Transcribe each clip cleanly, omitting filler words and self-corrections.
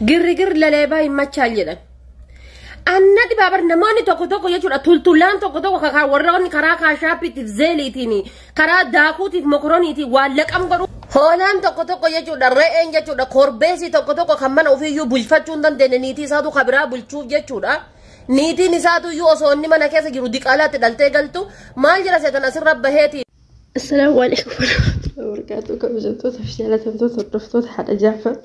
Girrigir laleebaa hin machaal jedhan. Anna dhibaa bar namoonni tokko tokko jechuudha tultullaan tokko tokko kakaa warroonni karaa kaashaappiitiif zeeliitiin karaa daakuutiif mokoroniitiin waan laqam godhu. Hoolaan tokko tokko jechuudha re'een jechuudha korbeessi tokko tokko kan mana ofiiyyuu bulfachuu hin dandeenye niitii isaatu kabiraa bulchuuf jechuudha. Niitiin isaatu iyyuu osoo inni mana keessa jiru diqaalaatti dhaltee galtu maal jira seetan asirra baheeti. Assalaamu alaikum warahmatullahi wabarakatuh. Kabajamtoota fi jaalatamtoota hordoftoota haadha Jaafar.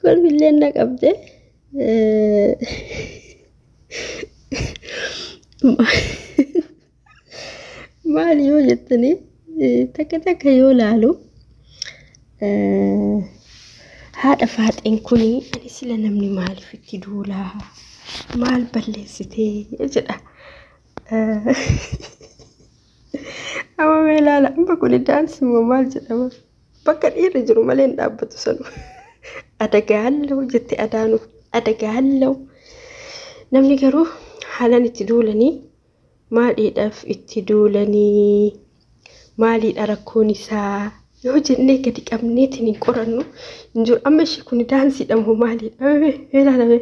Kolfillee na qabde. Maal yoo jettanii takka takka yoo laalu haadha faaxeen kuni ani sila namni maaliif itti duulaa maal balleessitee jedha. Amma mee ilaala amma kuni daansii moo maal jedhama? Bakka dhiirri jiru malee hin dhaabbatu sanu. Adagaallau jette adaanu adagaallau. Namni garuu haalaan itti duulanii maaliidhaaf itti duulanii maaliidha rakkoon isaa yoo jennee gadi qabneetiin hin qorannu hin jiru. Amma ishee kun daansiidha moo maaliidha? Mee ilaala mee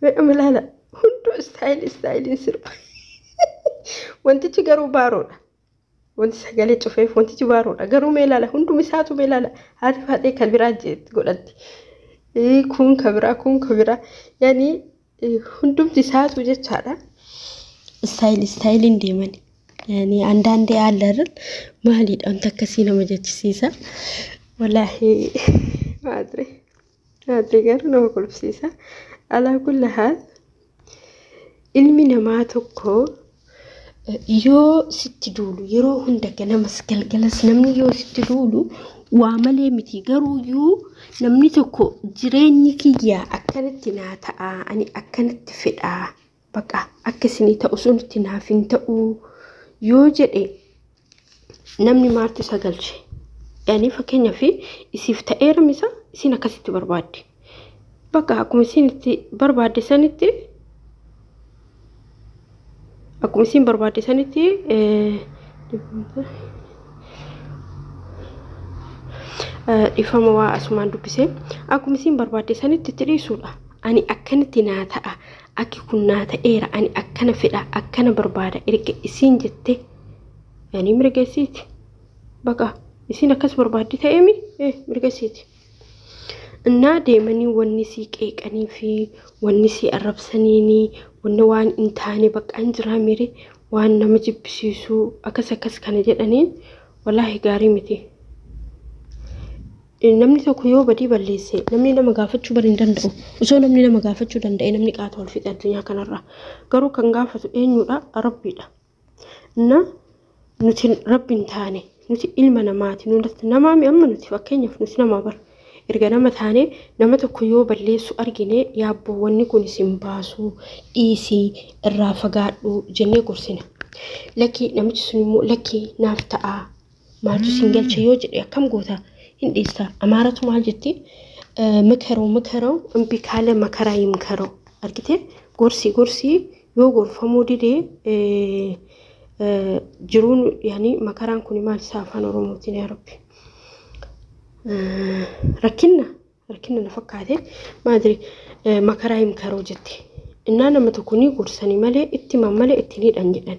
mee amma ilaala hunduu istaayil istaayiliin sirba. Wantichi garuu baaroodha. Wanti sagalee cufeef wantichi baaroodha. Garuu mee ilaala hundum isaatu mee ilaala haati faaxee kan biraa godhatti. Kun kan biraa kun kan biraa yaani hundumti isaatu jechaadha. Istaayil istaayiliin deeman. Yaani አንዳንዴ አለ አይደል maaliidha wanta akkasii nama jechisiisa. Wallaahi maadre maadre garuu nama kolfisiisa. Alaa kulli haal ilmi namaa tokko yoo sitti duulu yeroo hunda ganamas galgalas namni yoo sitti duulu waa malee miti garuu iyyuu namni tokko jireenyi kiyyaa akkanatti naa ta'a ani akkanatti fedhaa baqa akka isinii ta'u sunitti naaf hin ta'u yoo jedhe namni maaltu isa galche? Yaani fakkeenyaaf isiif ta'eera misa isin akkasitti barbaadde. Bakka akkuma isin itti barbaadde sanitti akkuma isin barbaadde sanitti dhiifama waa asumaan dubbisee akkuma isin barbaadde sanitti itti dhiisuudha. Ani akkanatti naa ta'a akki kun naa ta'eera ani akkana fedha akkana barbaada erga isiin jette yaani mirga isiiti. Baqa isiin akkas barbaaddi ta'eemi mirga isiiti. Innaa deemanii wanni sii qeeqanii fi wanni sii arrabsaniini wanni waan hin taane bakka hin jiraa mire waan nama jibbisiisu akkas akkas kana jedhaniin wallaahi gaarii miti. Namni tokko yoo badii balleesse namni nama gaafachuu bari hin danda'u. Osoo namni nama gaafachuu danda'e namni qaata wal fixe addunyaa kanarra. Garuu kan gaafatu eenyudha? Rabbiidha. Innaa nuti rabbi hin taane nuti ilma namaati. Nuti namaa mi amma nuti fakkeenyaaf nuti nama bara. Erga nama taane nama tokko yoo balleessu argine yaabboo wanni kun isin baasu dhiisii irraa fagaadhu jennee gorsina. Lakkii namichi sun immoo lakkii naaf ta'a maaltu isin galche yoo jedhe akkam goota hin dhiista. Amaaratu maal jetti? ምከረው ምከረው እምቢ ካለ መከራ ይምከረው argite gorsi gorsi yoo gorfamuu dide jiruun yaani makaraan kun maal isaa afaan oromootiin yaa rabbi rakkinna rakkinna na fakkaate maadri makaraa himkaroo jette innaa nama tokko ni gorsanii malee itti himan malee itti ni hidhan jedhan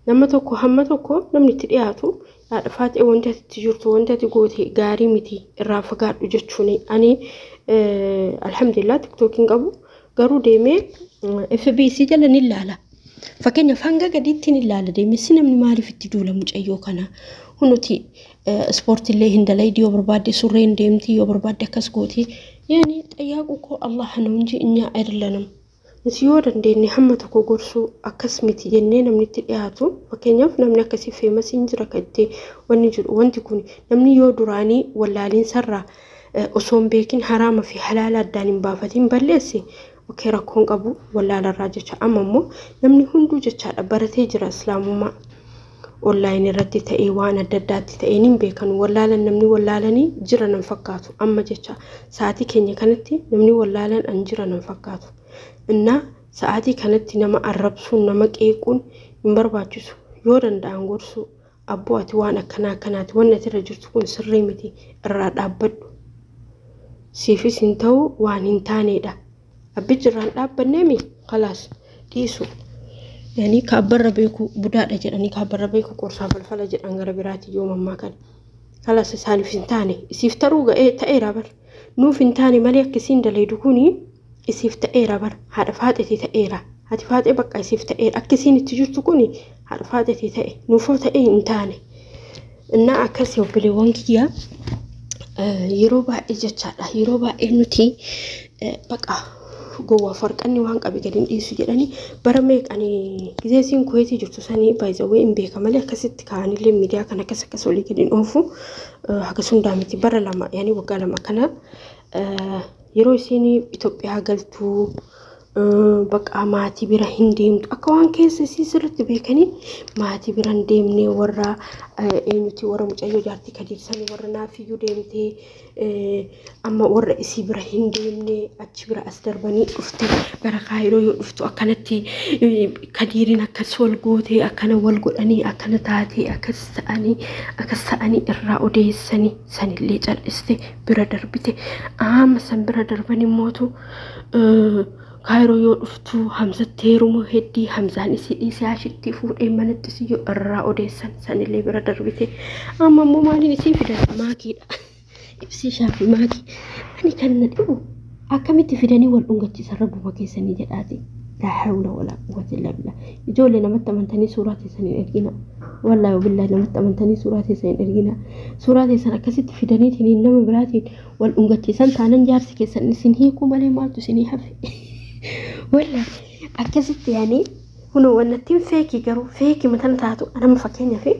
nama tokko hamma tokko namni itti dhiyaatu haadha faaxee wanti ati itti jirtu wanti ati goote gaarii miti irraa fagaadhu jechuun ani alhamdulillah tiktookiin qabu garuu deemee FBC jala ni ilaala. Fakkeenyaaf hanga gadiitti ni ilaala deemee si namni maaliif itti duula mucayyoo kana hunuti ispoortiillee hin dalaydi yoo barbaadde surree hin deemti yoo barbaadde akkas gooti yaani xayyaaqu koo Allah ነው እንጂ እኛ አይደለንም። Nuti yoo dandeenye hamma tokko gorsuu akkas miti jennee namni itti dhiyaatu fakkeenyaaf namni akkasii feemasiin jira kan itti wanni jiru wanti kun namni yoo duraanii wallaaliinsarraa osoo hin beekin haraama fi halaala addaan hin baafatiin balleesse okee rakkoon qabu wallaalarraa jecha amma immoo namni hunduu jechaadha baratee jira islaamummaa onlaayin irratti ta'ee waan adda addaatti ta'ee hin beekan wallaalan namni wallaalanii jira nan fakkaatu amma jecha sa'aatii keenya kanatti namni wallaalan an jira nan fakkaatu. Innaa sa'aatii kanatti nama arrabsuun nama qeequun hin barbaachisu yoo danda'an gorsuu Abboo ati waan akkanaa akkanaati wanni ati irra jirtu kun sirrii miti irraa dhaabbadhu. Siifis hin ta'u waan hin taaneedha. Abbichi irraa hin dhaabbanneemi khalaas dhiisu. Yani kaabbarra beeku budaadha jedhanii kaabbarra beeku qorsaa falfala jedhan gara biraati yoo mammaa kana. Khalaas isaaniif hin taane isiif taruu ga'ee ta'eera bar. Nuuf hin taane malee akka isiin daleedu kuni isiif ta'eera bar. Haadha faaxeeti ta'eera. Haati faaxee bakka isiif ta'eera. Akka isiin itti jirtu kuni haadha faaxeeti ta'e. Nuufoo ta'ee hin taane. Innaa akkasii obboleewwan kiyyaa yeroo baay'ee jechaadha. Yeroo baay'ee nuti bakka gowwaaf warqanni waan qabe gadi hin dhiisu jedhanii bara meeqani gizee isiin kuweetii jirtu sanii baay'ee hin beeka malee akkasitti kaa'anillee miidiyaa kan akkas akkas olii gadi hin oofu hagas hundaa miti bara lama yaani waggaa lama kana yeroo isiin Itoophiyaa galtuu bakka maatii bira hin deemtu akka waan keessa isii sirriitti beekanii maatii bira hin deemne warra eenyuti warra mucayyoo jaartii kadiirsanii warra naafiyyuu deemtee amma warra isii bira hin deemne achi bira as darbanii dhufte gara kaayiroo yoo dhuftu akkanatti kadiiriin akkas wal gootee akkana wal godhanii akkana taatee akkas ta'anii irraa odeessanii sanillee cal'iste bira darbite amma san bira darban immootu kaayiroo yoo dhuftu Hamzatti heerumuu heddii Hamzaan isii dhiisee ashitti fuudhee manatti isii irraa odeessan sanillee bira darbite amma immoo maaliin isii fidan maakiidha ibsii shaafi maakii ani kan na dhibu akkamitti fidanii wal dhungachiisan rabbuma keessanii jedhaati laa hawla walaa quwwata illaa billah ijoollee namatti amantanii suuraa teessan hin ergina wallaahi billaahi namatti amantanii suuraa teessan hin ergina suuraa teessan akkasitti fidaniitiin nama biraatiin wal dhungachiisan taanan jaarsi keessan isin hiikuu malee maaltu isinii hafe. Wallaahi akkasitti yaani kunoo wannattiin feekii garuu feekii matana taatu nama fakkeenyaa fi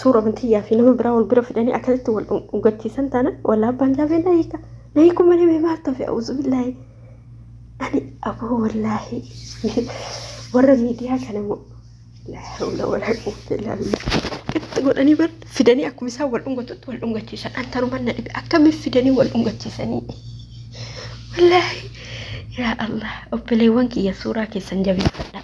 suura bantiyyaa fi nama biraa wal bira fidanii akkasitti wal dhungachiisan taana wallaahi abbaan jaafee na hiika na hiikuu malee mee maaltu hafe auzu billaahi ani aboo wallaahi warra miidiyaa kana moo laa hawla walaa quwwata illaa billah qixxi godhanii bar fidanii akkuma isaan wal dhungatutti wal dhungachiisan antanuman na dhibe akkamiin fidanii wal dhungachiisanii wallaahi. Yaa Allah obboleewwan kiyya suuraa keessan jabeeffadha.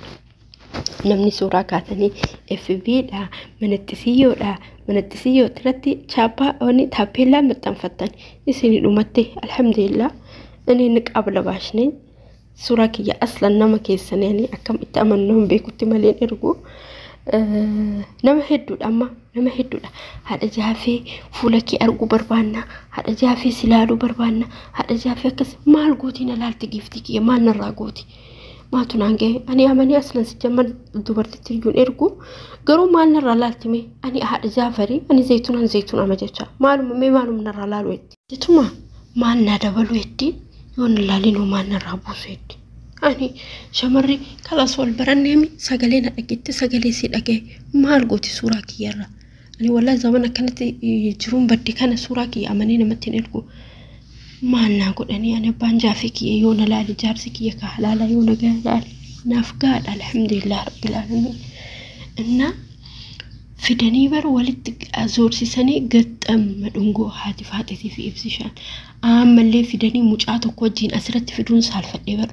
Namni suuraa kaasanii FB dha manatti siyyoodha manatti siyyoo irratti chaappaa wanni taappeellaa maxxanfattan isin dhumatte alhamdulillah inni niqaab labaashne suuraa kiyya aslan nama keessan yani akkam itti amannu hin beekutti malee ergu nama hedduudha amma nama hedduudha haadha jaafee fuula kee arguu barbaanna haadha jaafee si ilaaluu barbaanna haadha jaafee akkas maal gootii na laalti giiftii kiyya maal narraa gooti maaltu naan ga'e ani amanii aslan si jammar dubartitti iyyuu ergu garuu maal narraa laalti mee ani haadha jaafarii ani zayituunaan zayituun ama jecha maaluma mee maaluma narraa laalu jetti jetuma maal naa dabalu jetti yoo na laalinuu maal narraa buusu jetti. Ani shamarri kalaas wal baranneemi sagalee na dhageette sagalee si dhagaye maal gooti suuraa kiyyarra ani wallaahi zaman akkanatti jiruun badde kana suuraa kiyya amanii namatti hin ergu maal naa godhanii ani abbaan jaafee kiyya yoo na laale jaarsi kiyya ka halaala yoo na laale naaf gaadha alhamdulillah rabbil aalamiin innaa fidanii bar walitti zoorsisanii gaxxamma dhungoo haati faaxeetii fi ibsishaan ammallee fidanii mucaa tokko wajjin asirratti fiduun saalfadhee bar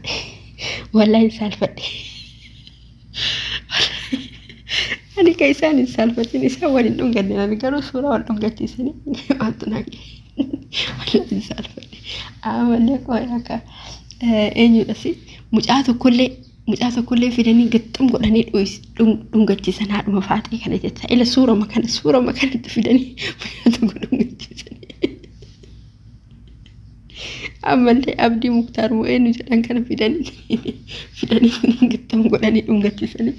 wallaahi saalfadhe ani ka isaan hin saalfatin isaan waliin dhunganne ani garuu suuraa wal dhungachiisanii maaltu naa ga'e wallaahi hin saalfadhe ammallee qo'ee akka eenyudhasi mucaa tokkollee fidanii gaxxam godhanii dhungachiisan haadhuma faaxee kana jecha ila suurama kanatti fidanii mucaa tokko dhungachiisanii ammallee abdii muktaar moo eenyu jedhan kana fidanii gaxxam godhanii dhungachiisanii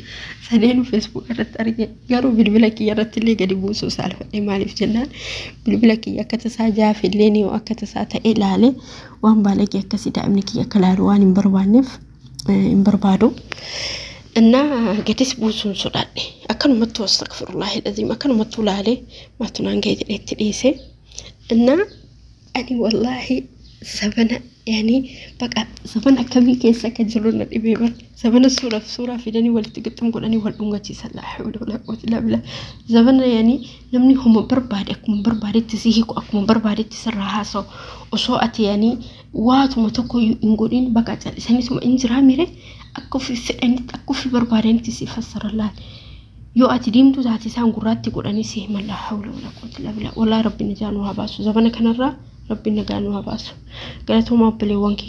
sadeenu feesbuuk irratti arge garuu bilbila kiyya irratti illee gadi buusuu saalfadhe maaliif jennaan bilbila kiyya akka tasaa jaafillee ni akka tasaa ta'e ilaale waan baalagee akkasii daa'imni kiyya akka laalu waan hin barbaanneef hin barbaadu. Innaa gadis buusuun sodaadhe akkanumattuu astagfirullaahi dhaziim akkanumattuu laalee maaltu naan ga'e jedhee itti dhiise. Innaa ani wallaahi zabana yani baqa zabana akkamii keessa akka jiru na dhibee bar zabana suuraaf suuraa fidanii walitti qixxum godhanii wal dhungachiisan laa hawla walaa quwwata illaa billah zabana yani namni homa barbaade akkuma barbaadetti si hiiku akkuma barbaadetti sirraa haasa'u osoo ati yani waatuma tokko iyyuu hin godhin baqa callisaniituma hin jiraa mire akka ofii fedhanitti akka ofii barbaadanitti si fassara laal. Yoo ati diimtuu taate isaan gurraatti godhanii si himan. Laa hawla wala quwwata illaa billah. Wallaahi, Rabbi nagaa nu haa baasu. Zamana kanarraa Rabbi nagaa nu haa baasu. Galatoomaa, obboleewwan kiyya.